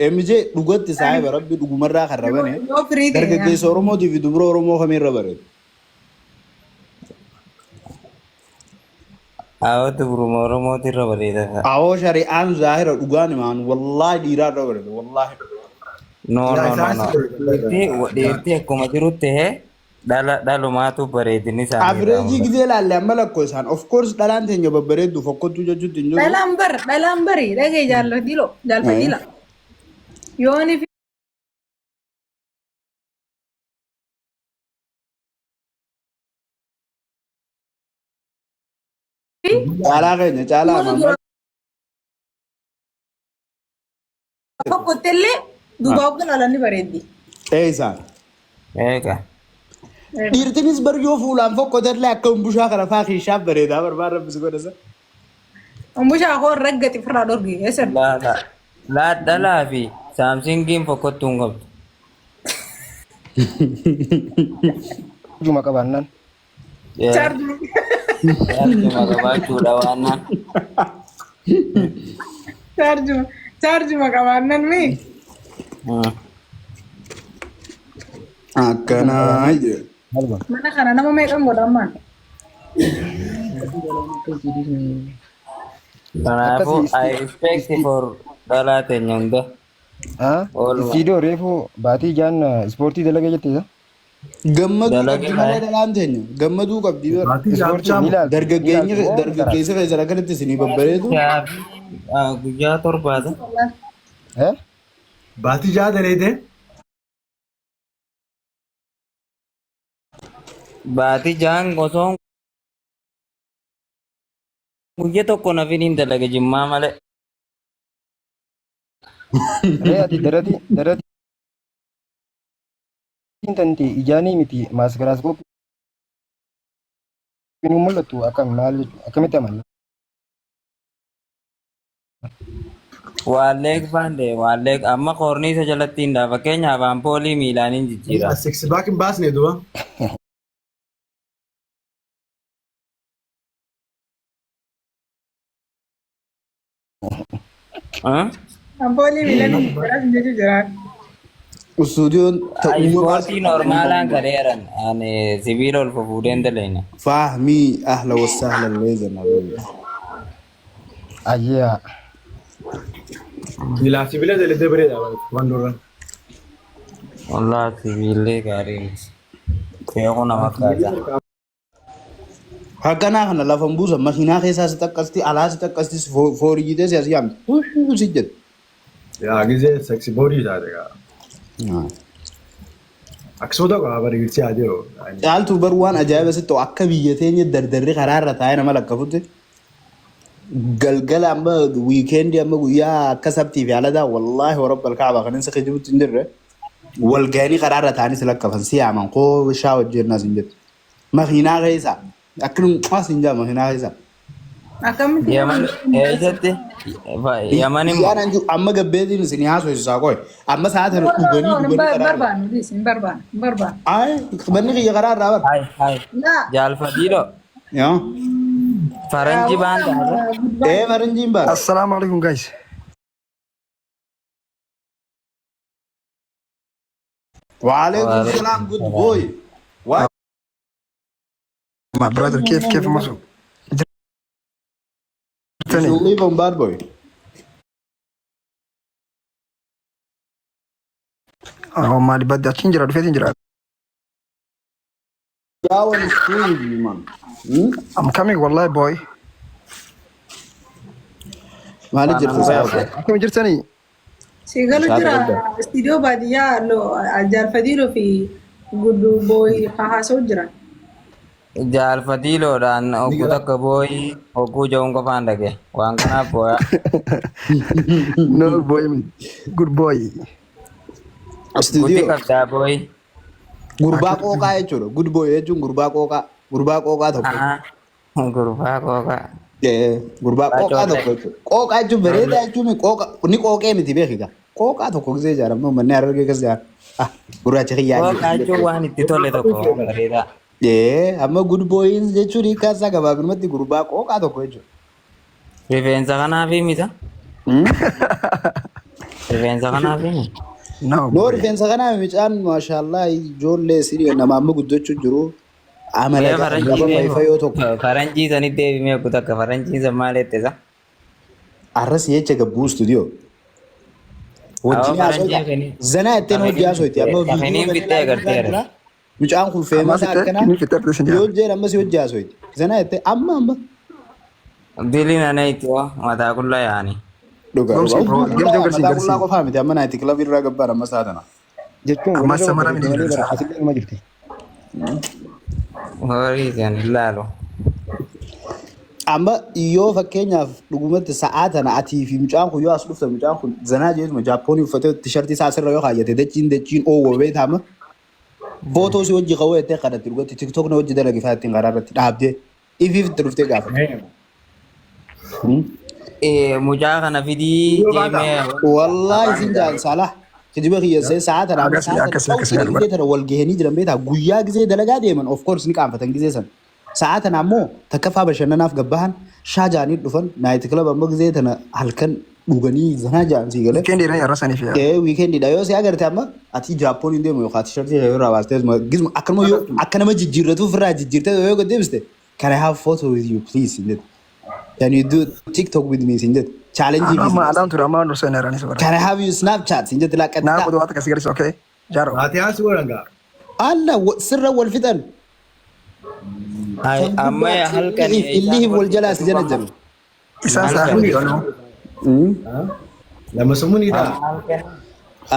MJ dhugatti saahiba rabbi dhugumarraa kan rabane Yoo firii ta'e dargaggeessa Oromootii fi dubara Oromoo kamiirra bareeda? Awwa dubruma Oromooti irra bareeda. Awoo shari'aan zaahira dhugaan himaan wallaahi dhiiraa irra bareeda wallaahi. No Yaa no no isaan no. si Dhiirti dhiirti akkuma jirutti hee dhala dhalumaatu bareedinni isaanii irraa Afireejii mul'ata. gizee laalle amma lakkoo isaan of course dhalaan teenya babbareeddu fokkottuu jechuutti hin jiru. Dhalaan bar dhalaan bari dhagee jaalladilo jaalfadila. Yooni fi Caalaa keenya caalaa fuula amma dura tokkotti illee duubaa of ilaalan ni bareeddi. eeysaan. Eega. Dhiirtinis bar yoo fuulaan fokkotellee akka umbushaa kana faa keeshaaf bareedaa barbaan rabbi si godhasa. Umbushaa koo raggati ofirraa dhorgi. Eessan? Laa laa. Laa dhalaa fi saamsingiin fokkottuu hin qabdu. Juma qabaannaan. Chaarjuma. Chaarjuma qabaachuudha waan naan. Chaarjuma. Chaarjuma qabaannan mi? Akkanaa jedhe. Mana kana nama meeqan godha ammaan? Kanaafuu Akkasii I respect for dhalaa teenya hunda. Oolmaa. Istiidoo reefu baatii jaan ispoortii dalagee jette isa. Gammaduu Dalage qabdi malee dhalaan teenya. Gammaduu qabdi bara. Maatii Ispoortii jaamchaa ni ilaalti. Ni Dargaggeenyi ilaalti moo ni dargaggeessa keessan akkanatti isinii babbareedu. Guyyaa torbaata. Eh? Baatii jaha daleete. Baatii jahan osoo guyya tokko nafin hin dalage jimmaa malee. Ree ati darati darati tanti ijaanii miti maaskiraaskooppii nu mul'attu akkam maal jechuudha akkamitti amanna? Waalleeg baande waalleeg amma koorniisa jalatti hin dhaa fakkeenyaaf ampoolii miilaan hin jijjiira. Six back hin baasne duba. Ampoolii miilanii jijjiiraa hin jechuu jiraan. Istuudiyoon ta'ummaa Ispoortii normaalaan gareeran ani sibiila ol fufuudheen daleena. Fahmii ahla wasahla leezan abeebi. Ayyaa. Bilaa sibiila daletee bareeda waan duraan. Wallaa sibiillee gaarii miti. Beeku nama kaasa. Akkanaa kana lafa hin buusan makiinaa keessaa si xaqqasti alaa si xaqqasti si fooriyyitee si as yaamti. Hushuu si jedhu. Yaa gizee seksi boodii taate gaa. Akkasuma tokko haa bareechee haa jiru. Caaltuu bar waan ajaa'iba sitti ta'u akka biyya teenya dardarri karaa irra taa'ee nama lakkafutti galgala amma wiikeendii amma guyyaa akka sabtii fi aladaa wallaahi warabbal kaaba kan inni kijibutti hin jirre wal ga'anii karaa irra taa'anii si lakkafan si yaaman koo shaa hojjennaa sin jettu. Makiinaa keessa akkanum cuwas hin jaa makiinaa keessa. Akkamitti Yaman eessatti? Yaman immoo. Biyyaan anju amma gabbeetiin isin haasofsiisaa qoy. Amma sa'a tana dhuganii dhuganii karaa irra. barbaannu dhiis hin barbaannu hin barbaannu. Ay manni kiyya karaa irraa bar. Hai hai. Laa Jaalfadiidho. Yaa. Faranji baan taate. Ee faranjiin baara. Assalaamu alaikum guys. Waalaikum salaam good boy. Why My brother كيف كيف مصر you jirtani should leave on bad boy. Oh maali badde achiin jira dhufeetiin jira. That one is crazy man. Hmm? I'm coming wallahi boy. Maali jirtu saahiba? Akkam jirtani? Si galu jira istiidiyoo baadiyyaa jaalfadiiloo fi guddu booyi haasa'u jira. Jaalfadiiloodhaan ogguu takka booyi ogguu ja'uun qofaan dhage. Waan kanaaf booya. No boy good boy. Guti Istiidiyoo qabdaa booyi. gurbaa qooqaa jechuudha. Good boy jechuun gurbaa qooqaa. Gurbaa qooqaa tokko. Gurbaa qooqaa. Gurbaa Gurbaa qooqaa coollee. tokko jechuudha. Qooqaa jechuun bareedaa jechuun qooqa ni qooqee miti beekita. Qooqaa tokko gisee ijaaramu manni harargee keessa ijaaramu. Ah gurraacha kiyyaa Qooqaa jechuun waan itti tole tokko waan bareedaa. Amma good boys jechuun hiikkaa isaa gabaabinumatti gurbaa qooqaa tokko jechuudha. Rifeensa kanaafi mita. Rifeensa kanaaf himi. No Noo boy. rifeensa kanaa mucaan maashaallah ijoollee sirii nama amma guddachuu jiru amala Mee faranjii gaba deemu. fayyoo tokko. Faranjii sanitti deebimee kuta akka faranjii san maal jette isa? Arras jecha gabbuu studio. Awwa Wajjin faranjii haasoo kafanii. zanaa ittiin hojii haasoo amma viidiyoo Kafaniin banee fittee agarteera. jira. Mucaan kun Ammas feemasa itti akkanaa inni fittee argite sin yoo jaa. jeen ammas hojii haasoo zanaa itti amma amma. Diliin ana itti hoo mataa qullaa yaani. Dhugaa Gomsi dhugaa. bro. Gem dem garsiin Mataa qullaa garsiin. qofaa miti amma naayiti kilabii irraa gabbaan amma saatana. Jechuun Ammas walirra samara mini babbareeddi malee bara jira. asillee numa jirti. Horii isin ilaalu. Amma yoo fakkeenyaaf dhugumatti sa'aa tana atii fi mucaan kun yoo as dhufte mucaan kun zanaa jeetuma jaappoonii uffatee tishartii isaa asirra yoo kaayyate dachiin dachiin oowwa beekama. Footoo si hojii qawwee jettee kadhatti dhugatti tiktok na hojii dalagi fa'aa ittiin karaa irratti dhaabdee ifiif itti dhuftee gaafate. Mucaa kana fidii Yoo baata. deemee. Wallaahi isin jaan salah kijiba kiyyansee sa'aa tana amma Akkasii sa'aa tana akkasii akkasii qawwee yaa gisee tana wal gahanii jiran beektaa guyyaa gisee dalagaa deeman of course ni qaanfatan gisee san. Sa'aa tana ammoo takkaffaa bashannanaaf gabbahan shaa jaanii dhufan night club amma gisee tana halkan dhuganii zanaa jaan sii galee. Weekend irra saniif yaa. Ee weekendidha yoo si agarte amma ati Jaappoon hin deemu yookaan tishartii yoo irraa baastee gizma akkanuma yoo akka nama jijjiirratu ofirraa jijjiirtee yoo gad deebiste can I have photo with you please hin jettu. Can you do TikTok with me hin jettu. Challenge Amma fi alaan ture amma dursa hin eraanis bara. can I have you Snapchat hin jettu Naa laaqattaa. qotu waan akkasii garsiis okay. Jaaro. Maatii haasuu godhan gaa. Alla sirra wal fixan. Amma halkan Illihiif wal jalaa si jala jiru. Isaan Halkan. saahiba jedhanu. Lama sumuu ni ta'a.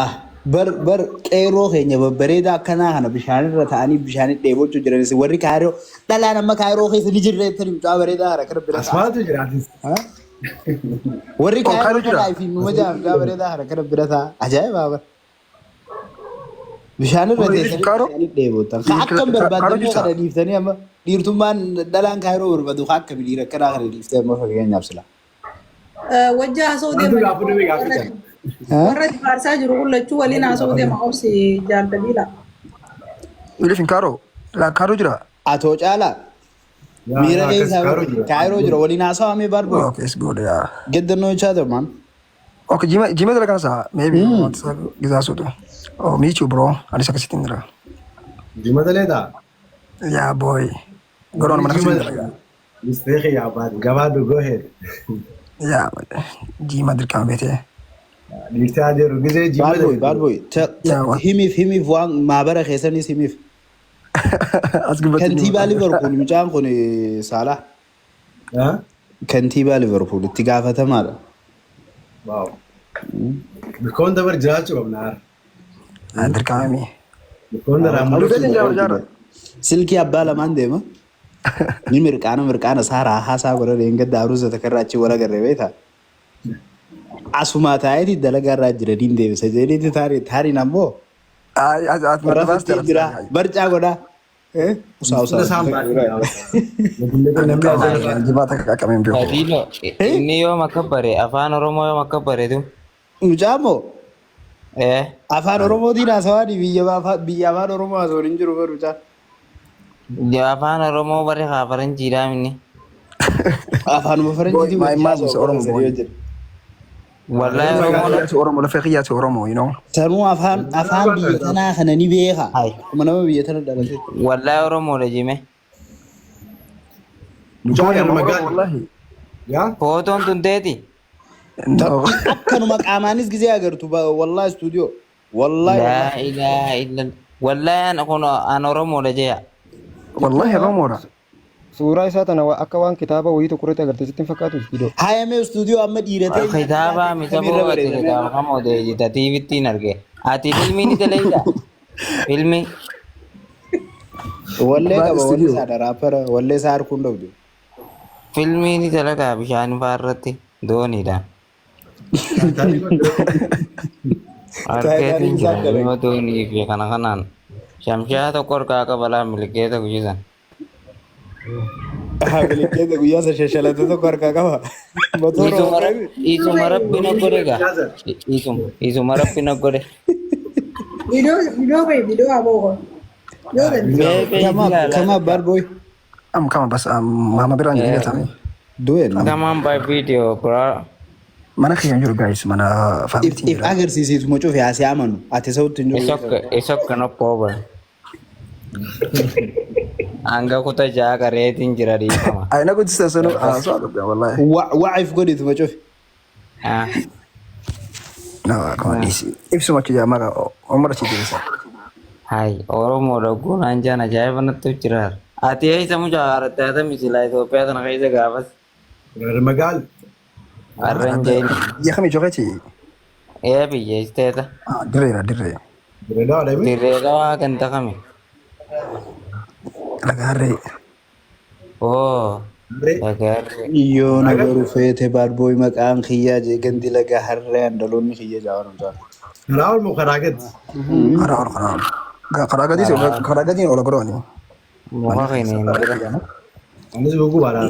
Ah, bar bar qeerroo keenya babbareedaa akkanaa kana bishaanirra ta'anii bishaanii dheebochuu jiranis warri kaayiroo dhalaan amma kaayiroo keessa ni jirre jettanii mucaa bareedaa kana kana bira ta'a. Asfaaltu jira atis. Ha? Warri Oh, kaayiroo Kaayiroo jira. dhalaa fi numa jaa mucaa bareedaa kana kana bira ta'a. Ajaa'iba bar. Bishaanirra teessanii Kaayiroo? bishaanii dheebotan. Ka akkam Kaayiroo barbaadanii jirta? kana dhiiftanii amma dhiirtummaan dhalaan kaayiroo barbaadu ka akkami dhiira akkanaa kana dhiiftee amma fakkeenyaaf sila. Wajja haasa'uu Wanti deema. gaafa dhibee gaafa jedhan. Warra faarsaa jiru kun lachuu waliin haasa'uu deema obsi jaalladhiidha. Wilif hin kaaroo. Laa kaaroo jira. Atoo caalaa miira Akkas keessa kaaroo jira. kaayiroo jira waliin haasawamee baarboo. Okay, it's good yaa. Get to know each other, man. Okay, jima jima dalagaa isaa maybe wanta gizaa suutu. Oh, me too bro. Anis akkasitti hin jira. Jima dalee ta'a. Yaa boy. Garuu mana Jima akkasitti dalagaa. Mistake yaa baate gabaadhu go ahead. Yaa jima dirqama beetee. Dhiirtii adeeru gisee jima Bad boy, bad boy. Yaa waan. Himiif himiif waan maabara keessanis himiif. As gubbatti ni Kantiibaa Liverpool mucaan kun Salah. Kantiibaa Liverpool itti gaafatamaadha. Wow. Bikoon dabar jiraachuu qabna haara. Dirqama mi. Bikoon daraa Dhugatiin jaara jaara. Silkii abbaa lamaan deema. Ni mirqaana mirqaana isaa raahaa isaa godha dheengadda aruusa takka achi wal agarre beektaa. Asumaa taa'eeti dalagaa irraa jira niin deebisa jedheeti taariin taariin ammoo Ay as as rafutti jira barcaa godhaa. Usaa Hunda usaa. isaan baasee. Namni asirra. Jimaa takka qaqqabeen beeku. Fadiilo inni yoom akka bare afaan Oromoo yoom akka bareedu. Mucaa moo Eh afaan Oromootiin haasawaa biyya biyya afaan Oromoo haasawaan hin jiru bara mucaa. Afaan Oromoo bare haa faranjiidhaa inni. Afaanuma Boy, faranjiitiin my wajjin mom is haasawaa Oromo sadii boy. wajjin. Wallahi Oromoo Kiyyaatu Oromo, lafee kiyyaatu Oromo, you know. Sanuu afaan afaan biyya tanaa kana ni beeka. Akkuma nama biyya tana dhalate. Wallahi Oromoodha jime. Mucaan Boy, I'm nama Oromo, gaali. wallahi. Yaa? Footoon tun teeti. No. Akkanuma qaamaanis gisee agartu wallahi stuudiyoo. Wallahi. Laa ilaaha illa wallahi an kun an Oromoodha jeya. Wallahi Oromoodha. Suuraa isaa tana akka waan kitaaba wayii tokko irratti agartee sitti hin fakkaatu istiidoo. Hayamee stuudiyoo amma dhiiratee. Kitaaba mita Kamirra boo ati bareedamee kitaaba kam odeessita tiivittiin arge. Ati filmii ni dalagda. Filmii. Wallee Baal qaba wallee studio. isaadha raappara wallee isaa harkuun dhabdu. Filmii ni dalagaa bishaan fa'aa irratti dooniidhaan. Arkeetiin jira ilma doonii fi kana kanaan. Shamshaa tokko harkaa qaba laa milkeeta guyyisan. Milkeeta guyyaa isa shashalate tokko harkaa qaba. Motora Isuma rabbi na godhe gaa. Isuma isuma rabbi na godhe. Video video bahe video aboo. Yoo danda'e. Come up, come up, bad boy. Am kama bas am mama biraan jedhee tame. Do it, man. Come on by video bro. Mana kiyya hin jiru guys, mana If faamiliitiin if jira. agarsiisiituma cufe asii amanu ati sautti hin It's jiru. okay, it's okay, no problem. Hanga kuta ja'a qareetiin jira dhiifama. Ay, na guddisa sanu haasawaa qabda wallahi. Waciif godhituma cufe. Ah, No, akkuma dhiisi. Ibsuma achi jaa maqaa Omar achi deebisa. Hai, Oromoo dhagguun anjaan ajaa'iba natti jira. Ati eessa mucaa haaratti haatami silaa Itoophiyaa tana keessa gaafas Magaal. harreen jeen. Biyya kamii jogeeti? Ee biyya isteeta. Dirreera dirree. Dirree deeme. Dirree dhawaa kan takame. Laga harree. Oo, Dirree. dhagaarree. Yoo na garuu feete bad boy maqaan kiyyaa jee gandi laga harree andaloonni kiyya jaawan hundaan. Karaa ol moo karaa gadi? Karaa ol karaa ol. Karaa gadiis karaa gadiin ola godhani. Muka keenya hin jira. Anis gogu baadhaa.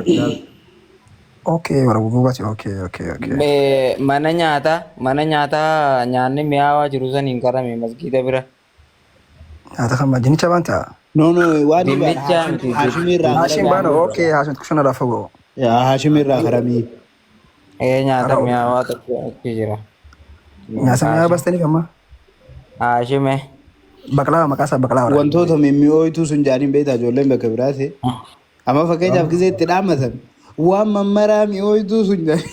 Okay, wara gugubaati. Okay. Mee mana nyaataa nyaanni mi'aawaa jiru san hin qarame masgiida bira. Nyaata kan dinnicha baanta? No, waan ni baana Dinnicha miti. Haashimii irraa Haashim karamii. baana. Okay, Haashim xiqqoo irraa fagoo. Yaa Haashimii irraa karamii. Ee nyaata Karaa ol. mi'aawaa tokko achi jira. Nyaata mi'aawaa baastaniif amma? Haashime. Baqlaa maqaa isaa baqlaa wara. Wantoota mimmi'ooytuu sun jaaniin beektaa ijoolleen bakka biraati. Amma fakkeenyaaf gisee itti dhaammatan waan mammaraa mi'ooytuu sun jaaniin.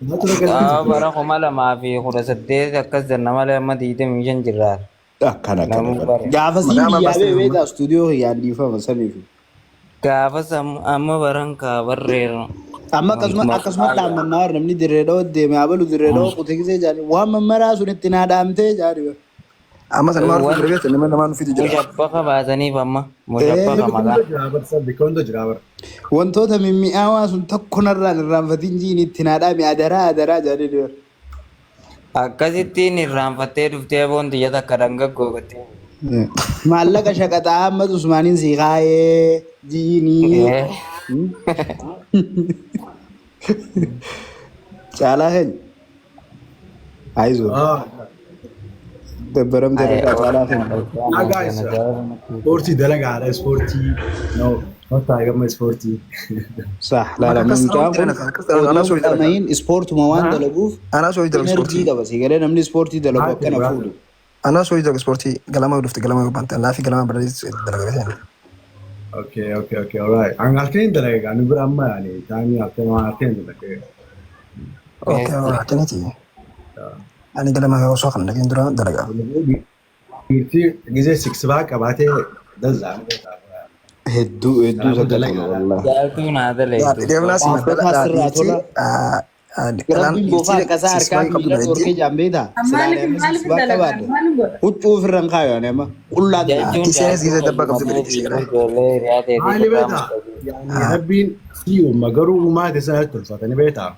Haa bara 2018 akkas jenna malee amma 25 jirra. Akkana akkana. Namuu bare. Gaafa siin Maqaa maal biyyaa bee baastaniif amma? beektaa istuudiyoo kiyyaan dhiifama saniif. Gaafas amma baran kaa barreeru. Amma akkasuma dhaammannaa warra namni dirree dhawoo deeme abalu dirree dhawoo qotee gisee jaanii waan mammaraa sun itti naa dhaamtee jaanii. Amma san maal Wanti fuuldura beektan nama lamaan nufitu jira. mushabbaka baasaniif amma mushabbaka maqaa. Jira bara bikka hunda jira bara. Wantoota mimmi'aawaa sun tokko narraan irraanfatiin jiin itti naa dhaame adaraa adaraa jaanii dibara. Akkasittiin irraanfattee dhuftee boon xiyya takka dhangaggoo gottee. Maallaqa shaqaxaa Ahmad Usmaaniin sii kaayee jiinii. Caalaa keenya. Ayizoo. Dabbaramte irraa caalaa keenya. Ah, guys, ispoortii dalagaadha ispoortii. No, kottaa gama ispoortii. Sax laala Akkas mucaan kun akkas anaa soo odoo qama'iin ispoortuma waan dalaguuf Anaa soo dalagu enerjii ispoortii. qaba. Si galee namni ispoortii dalagu akkana fuudhu. Anaa soo dalagu ispoortii galama dhufte galama banta laafi galama bareedu dalaga beektan. Okay, alright. An halkan dalaga, ani bira amma yani taanii halkan waan halkan dalaga. Okay, akkanati. Ani galama osoo kan dhageen dura dalaga. Dhiirtii gisee six pack qabaatee daldala. Hedduu hedduu isa tola wallahi. Jaaltuu naa daleetu. Deemnaa si Dhaabbata asirraa tola. Rabbiin boofaa akkasaa harkaa miila dhorkee jaan beektaa? Maaliif maaliif dalagaa? Maaliif godha? Huccuu ofirra hin kaayu ani amma qullaan ta'e. Jechuun Isheenis gisee dabbaa qabdu bareeddi seera. Ijoollee hiriyaa ta'eetii Maali beektaa? Yani Rabbiin si uuma garuu uumaa sana tolfatanii beektaa?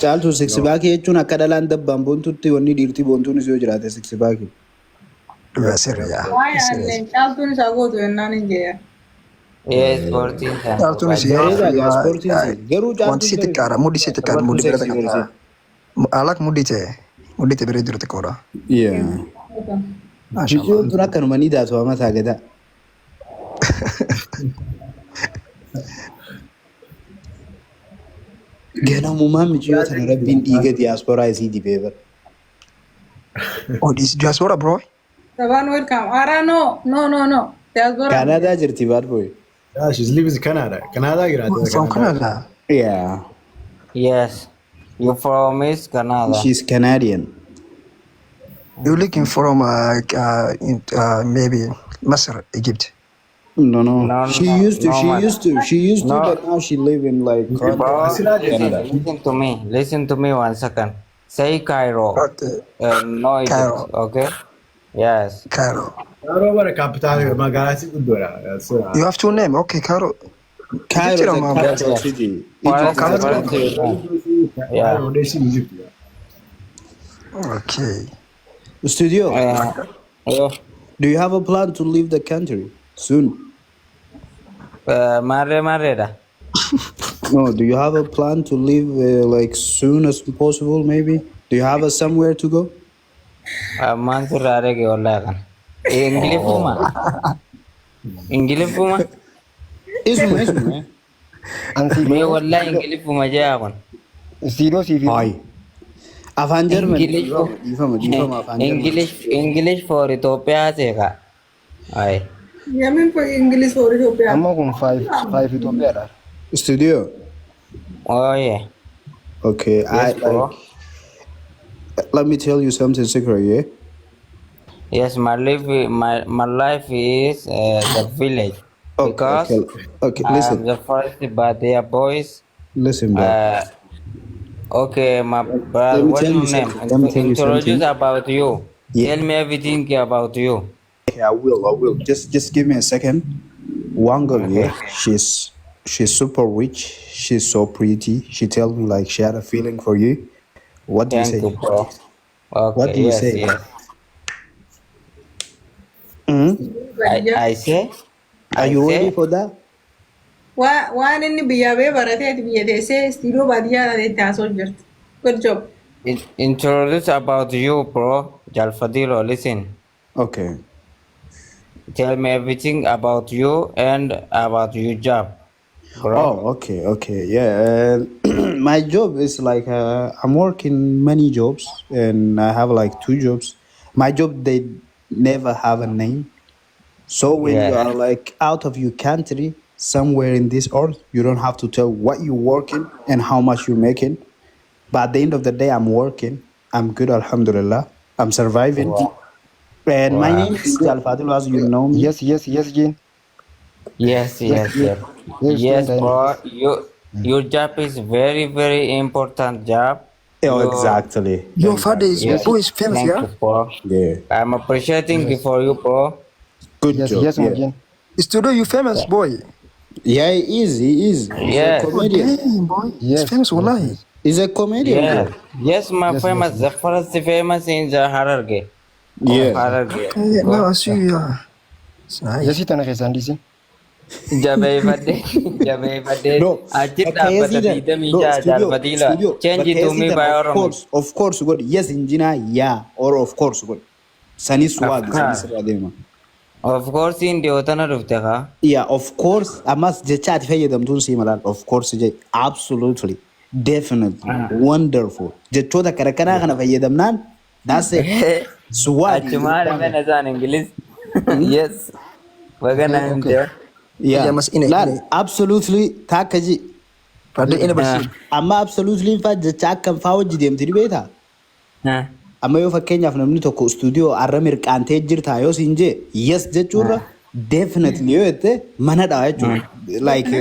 Caaltuu six packii jechuun akka dhalaan dabbaan boontutti wanni dhiirtii boontuunis yoo jiraate six packii. Dhugaa sirri yaa. Waa'ee aannan caaltuun isaa gootu jennaan hin jee. Ee ispoortiin sana. Caaltuunis Bareedaa gaa ispoortiin si. Garuu wanti caaltuun si xiqqaadha. Mudhi si xiqqaadha. Mudhi bira sexy xiqqaadha. Alak mudhi ta'e. Mudhi ta'e bira jiru xiqqoodha. Yeah. Biyyoon tun akkanuma ni daatu mataa gadaa. Ganamumaan mijiyyoo tana rabbiin dhiiga diyaasporaa isii dibee bara. Oh, this diaspora bro. Sabaan welcome. Ara no, no, no, no. Diaspora. Kaanaadaa jirti bad boy. Yeah, she's lives in Canada. Canada jiraata. From Canada. Yeah. Yes. You from is Canada. She's Canadian. You're looking from in, maybe Masr, Egypt. No. No, She no, used to, no, she man. used to, she used to, No. but now she live in like Bro, Canada. listen, listen to me. Listen to me one second. Say Cairo. Okay. No Egypt. Cairo. Okay? Yes. Cairo. Cairo bara capital magaalaa si guddoodha. You have two names. Okay, Cairo. Cairo is Egypt a or capital Yes. city. First, Egypt is a first, capital. yeah. Cairo dheessi Egypt. Okay. Studio, Yeah. do you have a plan to leave the country soon? Marre marreedha. No, do you have a plan to leave like soon as possible maybe? Do you have a somewhere to go? Ammaan sirraa dhage wallahi kana. Ingiliffuma. Ingiliffuma. Isuma, isuma. Eh? An siif Mee wallahi Ingiliffuma jaa kun. Istiidoo siif Ay. Afaan Jarmanii English dhiifama dhiifama afaan Jarmanii. English English for Ethiopia seeka. Ay. Yamin for English for Ethiopia. Amma kun 5 5 Itoophiyaadha. Studio. Oh yeah. Okay, I Yes, bro. like. Let me tell you something secret, yeah. Yes, my life is the village Okay, because okay, okay. I am Listen, the first Badia boys. listen, bro. Okay, my Let brother, me what's tell your you name? something. Let me tell you Introduce something. about you. Yeah. Tell me everything about you. Okay, I will. I will. Just give me a second. One girl, yeah, she's super rich. She's so pretty. She told me like she had a feeling for you. What do you Thank say? you, bro. What Okay, do you yes, say? yes. Hmm? I say, Are I you ready say, for that? Waan inni biyyaa ba'ee baratee ati biyya teessee istiidiyoo baadiyyaa itti haasa'u jirti. Good job. Introduce about you, bro. Jalfadilo, listen. Okay. Tell me everything about you and about your job, bro. Oh, okay, yeah. My job is like I'm working many jobs, and I have like two jobs. My job they never have a name. So when you are like out of your country, somewhere in this earth, you don't have to tell what you're working and how much you're making. But at the end of the day, I'm working. I'm good, alhamdulillah. I'm surviving. And my name is Jalfadil, as you know me. Yes, Jane. Yes, Yes, yes, yes. yes. Yes, Yes, Jane. bro. You your job is very, very important job. Oh, You exactly. Your father is Yes. boy is famous, Thank yeah? you, bro. Yeah. I'm appreciating for you, bro. Good Yes, job. yes, Yeah. Jane. Studio, you famous boy. Yeah, he is. He is. He's a Yes. Oh, comedian. damn, boy. He's Yes, famous, yes, wallahi. yes. He's a comedian, Yes. bro. Yes, my Yes, yes, famous, yes. the first famous in the Hararge. Of Yeah. Hararge. Okay, Go. now I see you. Yeah. It's nice. Yes, tana keessaan dhiisin. Jabeeffadhee jabeeffadhee No, achi bakka dhaabbata yesii tan digdamii no ja'a studio Jalfadilo. studio Change bakka to yesii me tan by of Oromo. course of course godhi yes injinaa yeah or of course godhi sanis Of waagi sanis course. irraa deema. Of course dhiyootana dhufte kaa. Yeah, of course ammas jecha ati fayyadamtuun sii malaal of course je absolutely definitely wonderful jechoota akkana kanaa kana fayyadamnaan that's it swag Achumaan dhufeen isaan Ingilis. Yes. Baga Okay, naan okay. jee. Yeah, Yeah, mas ine laal ine. absolutely taakka ji Fadde ine barsiis. amma absolutely faa jecha akkam faa hojii deemti ni beektaa? Amma yoo fakkeenyaaf namni tokko istuudiyoo arra mirqaantee jirta yoo siin jee yes jechuurra definitely yoo jette mana dha jechuudha. Like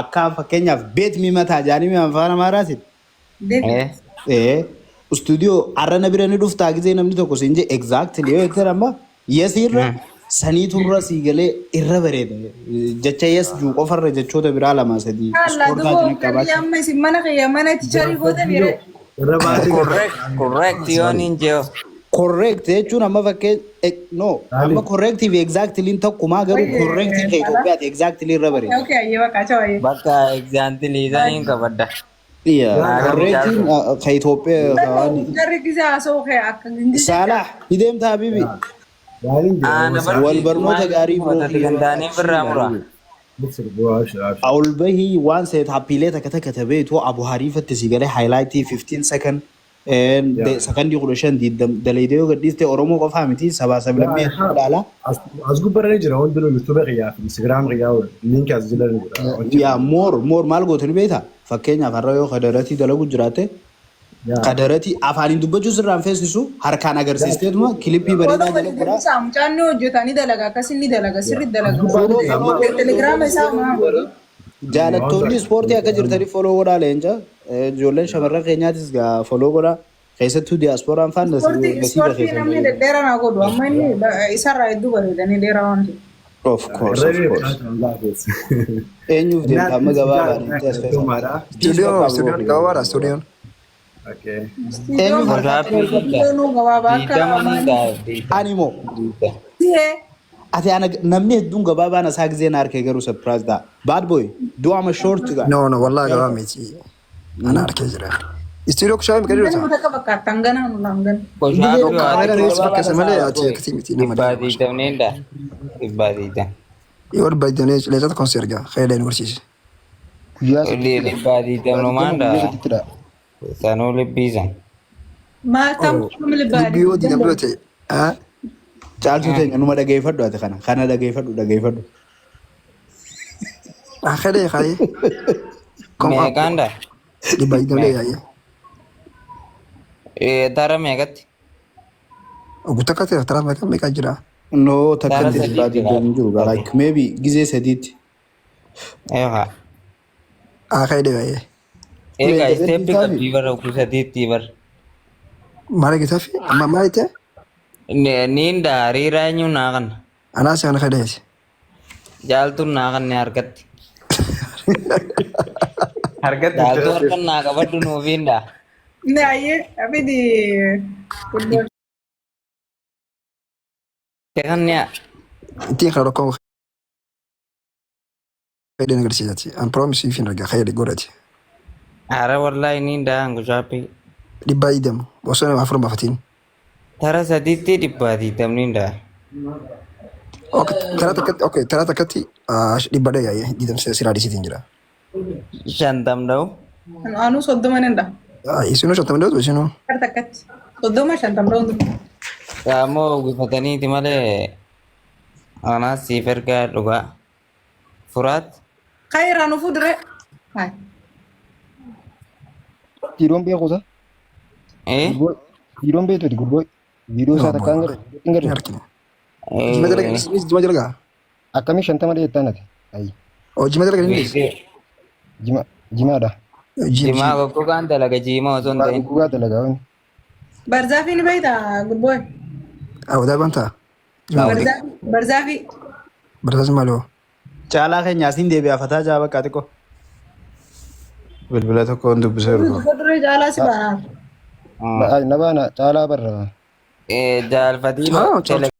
akka fakkeenyaaf beet mi mataa jaanii mi afaan amaaraatiin. Eh. Istuudiyoo arra na bira ni dhuftaa gisee namni tokko siin jee exactly yoo jette amma yes irra saniitu irra sii galee irra bareeda. Jecha yes juu qofarra jechoota biraa lama sadii Allah duba ispoortaatiin uffata qabaachuu. amma isin mana kiyya mana ticharii gootan yeree. Irra baatee Correct. Correct yoon hin jee. Correct jechuun amma fakkeen no amma corrective fi exactly tokkumaa garuu correct kan Itoophiyaati exactly irra bareeda. Okay, ayyee bakka acha wayyee. Bakka example isaanii qabadda. Yeah, Naa correctiin kan Itoophiyaa waan Jarri gisee haasa'u kee akka gingilcha. Salah hideemta habibi Gaariin jira. Ana wal barnoota gaarii bro gandaanii birraa mura. Ol bahii waan seet happiilee takka takka tabeetu Abu Hariifatti si galee highlightii 15 second sakandii 15 dalaydee yoo gadhiiste Oromoo qofaa miti sabaa sablammii hedduu ilaala. As gubbarra ni jira hundinuu YouTube kiyyaa fi Instagram kiyyaa linkii as jala ni jira. Yaa more maal gootu ni beektaa? Fakkeenyaaf har'a yoo kadaratii dalagu jiraatte kadaratii afaaniin dubbachuu sirraan feesisu harkaan agarsiisteetuma clipii bareedaa Qoota jala walitti godhaa. deebisaa mucaan ni hojjeta ni dalaga akkas inni dalaga sirri dalaga. Telegiraama isaa maa godhu. Jaalattoonni ispoortii akka jirtanii follow godhaa leenca. Ijoolleen shamarran keenyaatis gaa follow godhaa. Keessattuu diyaaspooraan faan Ispoortii nasiiba ispoortii keessan namni fayyadamu. dhedheeraa naa godhu amma inni isarraa hedduu bareedanii dheeraa waan ta'eef. Of course. Eenyuuf deemta amma gabaabaan itti as keessa. Studio, studio gabaabaa studio. Eenyuuf Istuudiyoon gabaabaa akka Digdama ni ta'a. Ani moo Sihee ati ana namni hedduun gabaabaan isaa gisee na harkee garuu surprise ta'a. Bad boy do I'm a short guy. No, wallahi gabaabaa miti. Ana arkee jira. Studio kushaa mi Nama kadhiirota. takka fakkaata hangana nu hangana. Koshaafi Kaamera rees fakkeessa malee ati akkasii miti nama Dhibbaa deema. digdamni dha. Dhibbaa digdam. Yoo dhibba digdamni leesata konsi ergaa khayla nu barsiise. Guyyaa sadiittidha. Dhibbaa Dhibbaa digdamnumaan digdama guyyaa sadiittidha. Sanuu libbiisan. Maal tam Oh, kuma libbaa libbii yoo diidam digdam dura ta'e. Ah, Caaltuu teenya numa dhageeffadhu ati kana. Kana dhageeffadhu dhageeffadhu. Akadee kaayee. Kom up. Meeqaan dha? Dhibbaa digdam lee yaa'ee. Tara meeqatti? Guutuu akka ta'e taraa meeqa meeqa jira? No Tara takkatti dhibbaa sadiitti digdam hin jiru. Like maybe gizee sadiitti. Eegaa. Akadee yaa'ee. Eegaa Leenca isteeppi gadhiisaa fi qabdii bara oguu sadiitti bara. Maal eeggataa fi amma maal ta'e? Niin dha hariiraa eenyu naa kanna. Anaas kana kadeeti. Jaaltuun naa kanne harkatti. Harkatti itti Jaaltuu rafeef. harkan naa qabadhu nuufiin dha. Naayyee abidi football. Kanne Ittiin kana rakkoon fayyadeen agarsiisati. An promise if hin argaa fayyade godhati. hara wallaahi niin dha hangu shaappii. Dhibbaa digdam osoo nama afur baafatiin. Tara sadiitti dhibbaa digdamniin dha. Okay, taraa takkatti okay, taraa takkatti dhibba dha yaa'ee digdam siraa dhiisitiin jira. Shantam dha'u. Anuu soddoma nan dha. Isinuu shantam dhawtu isinuu. Kar takkatti. Soddoma shantam dha'uun Ammoo uwwifataniiti malee anaas siif ergaa dhugaa. Furaat Kaayirraa nu fuudhire. Hayi. Viidiyoon beeku isaa? eh Viidiyoon beektuuti gurboo. Viidiyoo No isaa takkaan boy. garre. Hin Hin garre. argine. Jima dalaga isinis jima dalagaa. Akkamii shantama dheettaan ati? Ayi. Oh jima dalaga inni. viidiyoo Jima jimaadha. Jim jimaa jim. goggogaan dalaga jimaa osoo hin ta'in. Gogaa dalagaa wani. Barzaafii ni beektaa good boy. Ah wadaa bantaa. Jima wadi. Barzaafii barzaafii. Barsaas maaloo. Caalaa keenya asiin deebi'aa fataa jaa bakka xiqqoo. Bilbila tokkoon dubbisee dhufa. Fuulduree caalaa si baanaa. Na baana caalaa barra. Jaalfatiiloo Ah caaltu.